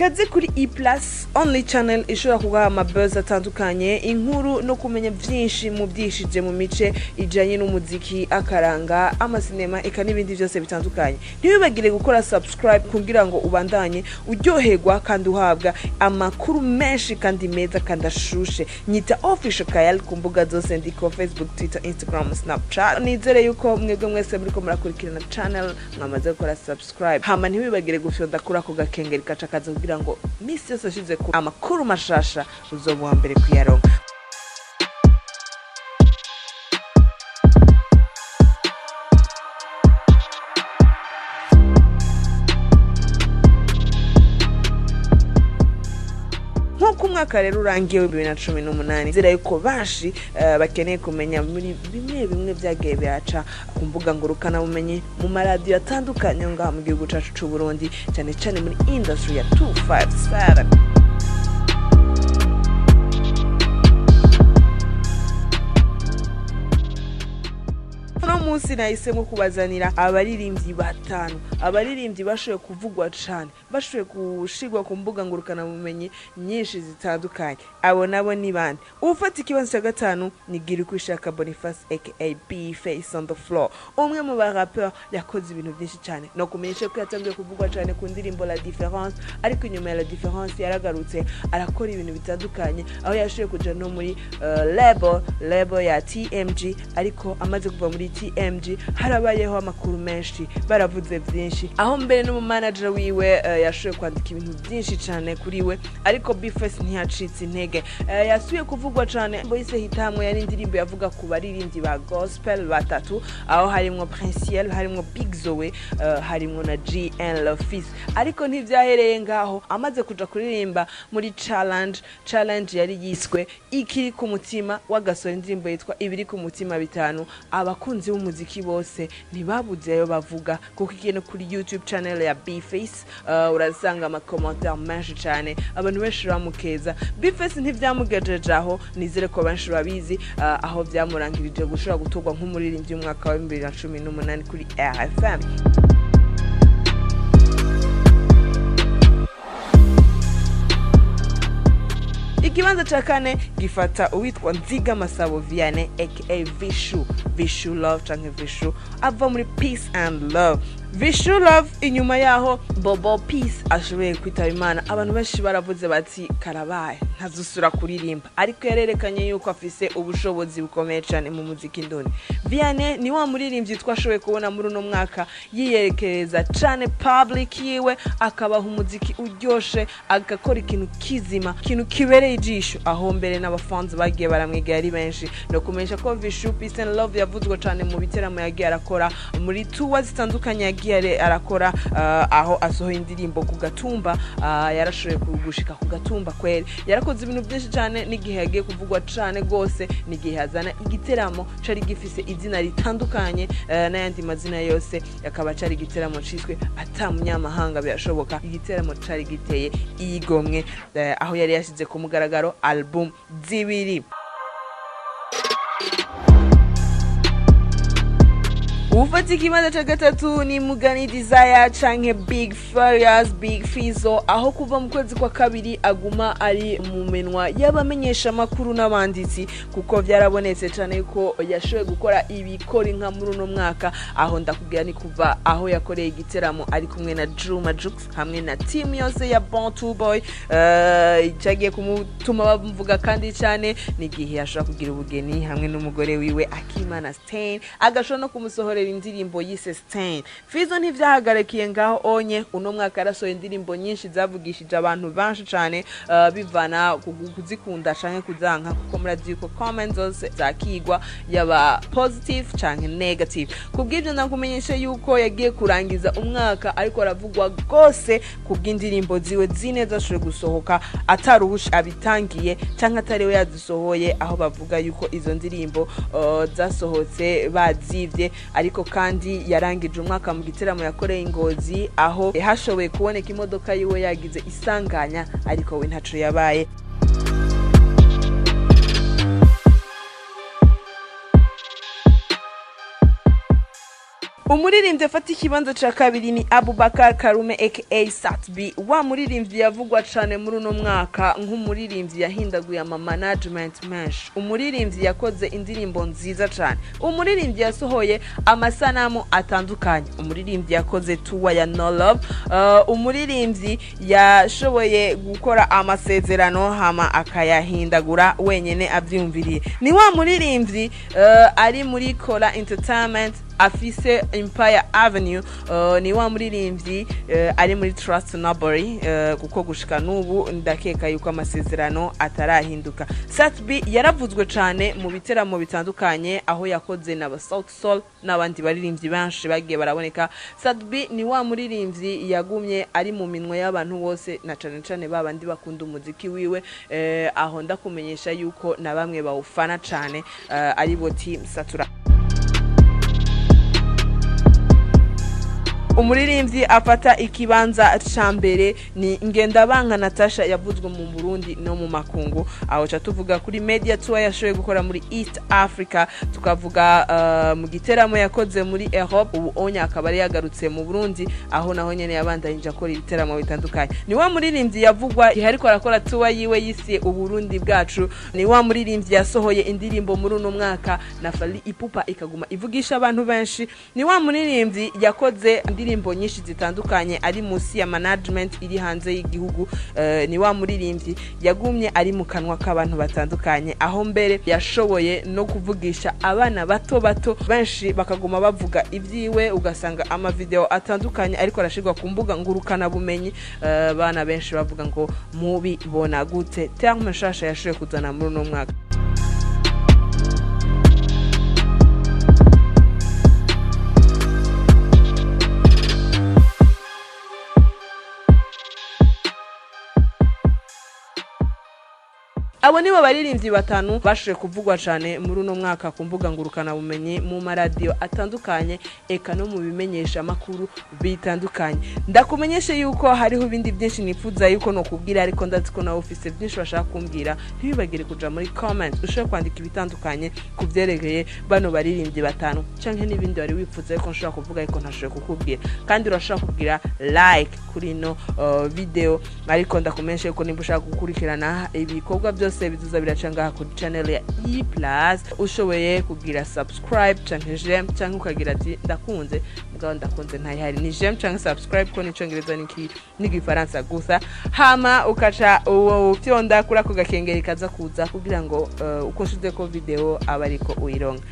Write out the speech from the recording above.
Kaze kuri E Plus Only Channel ishobora kuguha amabuzz atandukanye, inkuru no kumenya byinshi mu byishije mu mice ijanye n'umuziki, akaranga, amasinema, eka n'ibindi byose bitandukanye. Ntiwibagire gukora subscribe kugira ngo ubandanye uryoherwa kandi uhabwa amakuru menshi kandi meza kandi ashushe. Nyita Official Kayal ku mbuga zose ndiko: Facebook, Twitter, Instagram, Snapchat. Nizere yuko mwebwe mwese muriko murakurikirana channel mwamaze gukora subscribe, hama ntiwibagire gufyonda kuri ako gakengeri kaca kaza kugira ngo misi yose ashize ku amakuru mashasha uzoba uwa mbere kuyaronka. Nk'uko umwaka rero urangiye wa 2018, nzira yuko benshi bakeneye kumenya muri bimwe bimwe byagiye biraca ku mbuga ngurukanabumenyi, mu maradiyo atandukanye ngaha mu gihugu cacu c'u Burundi, cyane cyane muri industry ya 257. Uno munsi nahisemo kubazanira abaririmbyi batanu, abaririmbyi bashoboye kuvugwa cane, bashoboye gushirwa ku mbuga ngurukanabumenyi nyinshi zitandukanye. Abo nabo ni bande? Ufata ikibanza cya gatanu ni Girikushaka Boniface aka B Face on the Floor, umwe mu ba rappeur yakoze ibintu byinshi cyane. No kumenyesha ko yatangiye kuvugwa cyane ku ndirimbo La Différence, ariko inyuma ya La Différence yaragarutse arakora ibintu bitandukanye, aho yashoboye kuja no muri label ya TMG. Ariko amaze kuva muri TMG harabayeho amakuru menshi, baravuze byinshi, aho mbere n'umu manager wiwe yashoboye kwandika ibintu byinshi cyane kuri we, ariko Bface ntiyacitse intege. Yasubiye kuvugwa cyane Boyise Hitamwe, yari indirimbo yavuga ku baririmbyi ba gospel batatu, aho harimwo Princiel, harimwo Big Zoe, harimwo na GN Lofis. Ariko ntivyahereye ngaho, amaze kuja kuririmba muri challenge yari yiswe Ikiri ku mutima, wagasora indirimbo yitwa Ibiri ku mutima bitanu. Abakunzi b'umuziki bose ntibabuze ayo bavuga, kuko igiye no kuri YouTube channel ya Bface urasanga amacommentaire menshi cyane, abantu benshi bamukeza. Bface ntivyamugejeje aho, nizere ko benshi babizi, aho byamurangirije gushobora gutorwa nk'umuririmbyi w'umwaka wa 2018 kuri RFM. Ikibanza ca kane gifata uwitwa Nziga Masabo Vianney aka Vishu, Vishu Love canke Vishu ava muri Peace and Love. Vishu Love, inyuma yaho Bobo Peace ashoboye kwitaba Imana, abantu benshi baravuze bati karabaye, ntazusura kuririmba, ariko yarerekanye yuko afise ubushobozi bukomeye cyane mu muziki ndundi. Vianney ni wa muririmbyi twashoboye kubona muri uno mwaka yiyerekereza cane public yiwe, akabaha umuziki uryoshe, agakora ikintu kizima, ikintu kibereye ijisho, aho mbere n'abafanzi bagiye baramwegera ari benshi. No kumenyesha ko Vishu Peace and Love yavuzwe cane mu biteramo yagiye arakora, muri tour zitandukanye yagiye arakora, aho asohoye indirimbo ku gatumba, yarashoboye gushika ku gatumba kweri, yarakoze ibintu byinshi cyane. N'igihe yagiye kuvugwa cane gose n'igihe yazana igiteramo cari gifise izina ritandukanye n'ayandi mazina yose, akaba cari igiteramo ciswe Ata munyamahanga birashoboka, igiteramo cari giteye igomwe, aho yari yashize ku mugaragaro album zibiri. Ufata ikibanza ca gatatu ni Mugani Desire canke Big Farious, Big Fizzo, aho kuva mu kwezi kwa kabiri aguma ari mu minwa y'abamenyesha amakuru n'abanditsi, kuko vyarabonetse cane ko yashoboye gukora ibikora inka muri uno mwaka. Aho ndakubwira ni kuva aho yakoreye igiteramo ari kumwe na Juma Jux hamwe na team yose ya Bon Boy, cyagiye kumutuma bamuvuga kandi cyane n'igihe yashobora kugira ubugeni hamwe n'umugore wiwe Akimana Stein, agashobora no kumusohorera indirimbo yise Stein. Fizzo ntivyahagarikiye ngaho onye, uno mwaka yarasohoye indirimbo nyinshi zavugishije abantu benshi cane, bivana kuzikunda canke kuzanka, kuko murazi yuko comments zose zakigwa, yaba positive canke negative. Kubw'ivyo ndakumenyesha yuko yagiye kurangiza umwaka ariko aravugwa gose kubw'indirimbo ziwe zine zashoboye gusohoka ataruhusha abitangiye canke atari we yazisohoye, aho bavuga yuko izo ndirimbo zasohotse bazivye. Ariko kandi yarangije umwaka mu giteramo yakoreye Ingozi, aho hashoboye kuboneka imodoka yiwe yagize isanganya, ariko we ntaco yabaye. Umuririmbyi afata ikibanza ca kabiri ni Abubakar Karume aka Sat-B, wa muririmbyi yavugwa cane muri uno mwaka nk'umuririmbyi yahindaguye ama management menshi, umuririmbyi yakoze indirimbo nziza cane, umuririmbyi yasohoye amasanamu atandukanye, umuririmbyi yakoze tour ya No Love, umuririmbyi yashoboye gukora amasezerano hama akayahindagura wenyene avyumviriye. Ni wa muririmbyi ari muri Kora Entertainment, afise Empire Avenue, ni wa muririmbyi ari muri Trust Nobody, kuko gushika n'ubu ndakeka yuko amasezerano atarahinduka. Sat-B yaravuzwe cane mu biteramo bitandukanye aho yakoze na Sauti Sol n'abandi baririmbyi benshi bagiye baraboneka. Sat-B ni wa muririmbyi yagumye ari mu minwe y'abantu bose, na cane cane babandi bakunda umuziki wiwe, aho ndakumenyesha yuko na bamwe bawufana cane, ari bo Team Satura. Umuririmbyi afata ikibanza ca mbere ni Ngendabanka Natasha, yavuzwe mu Burundi no mu makungu. Aho ca tuvuga kuri media tour yashoboye gukora muri East Africa, tukavuga mu giteramo yakoze muri Europe, ubu onya akaba ari yagarutse mu Burundi aho naho nyene yabandanyije akora ibiteramo bitandukanye. Ni wa muririmbyi yavugwa igihe ariko arakora tour yiwe yisiye Uburundi bwacu. Ni wa muririmbyi yasohoye indirimbo muri uno mwaka na Fally Ipupa ikaguma ivugisha abantu benshi. Ni wa muririmbyi yakoze indirimbo nyinshi zitandukanye ari munsi ya management iri hanze y'igihugu. Ni wa muririmbyi yagumye ari mu kanwa k'abantu batandukanye, aho mbere yashoboye no kuvugisha abana bato bato benshi bakaguma bavuga ibyiwe, ugasanga amavideo atandukanye ariko arashirwa ku mbuga ngurukana bumenyi, bana benshi bavuga ngo mubibona gute. Terme nshasha yashoboye kuzana muri uno mwaka. Abo nibo baririmbyi batanu bashoboye kuvugwa cane muri uno mwaka ku mbuga ngurukana bumenyi, mu maradiyo atandukanye, eka no mu bimenyesha makuru bitandukanye. Ndakumenyeshe yuko hariho ibindi byinshi nifuza yuko nokubwira, ariko ndazi ko nawe ufise byinshi bashaka kumbwira. Ntibibagire kuja muri comment ushobora kwandika ibitandukanye ku vyerekeye bano baririmbyi batanu canke n'ibindi wari wifuza yuko nshobora kuvuga ariko ntashoboye kukubwira. Kandi urashobora kugira like kuri ino video, ariko ndakumenyeshe yuko nimba ushaka gukurikirana ibikorwa byose bizuza biraca ngaha kuri channel ya E Plus, ushoboye kugira subscribe canke j'aime, canke ukagira ati ndakunze, mugabo ndakunze ntayihari, ni j'aime canke subscribe ko n'icongereza n'igifaransa gusa, hama ukaca ufyonda kuri ako gakengeri kaza kuza kugira ngo uko nshizeko video abe ariko uyironka.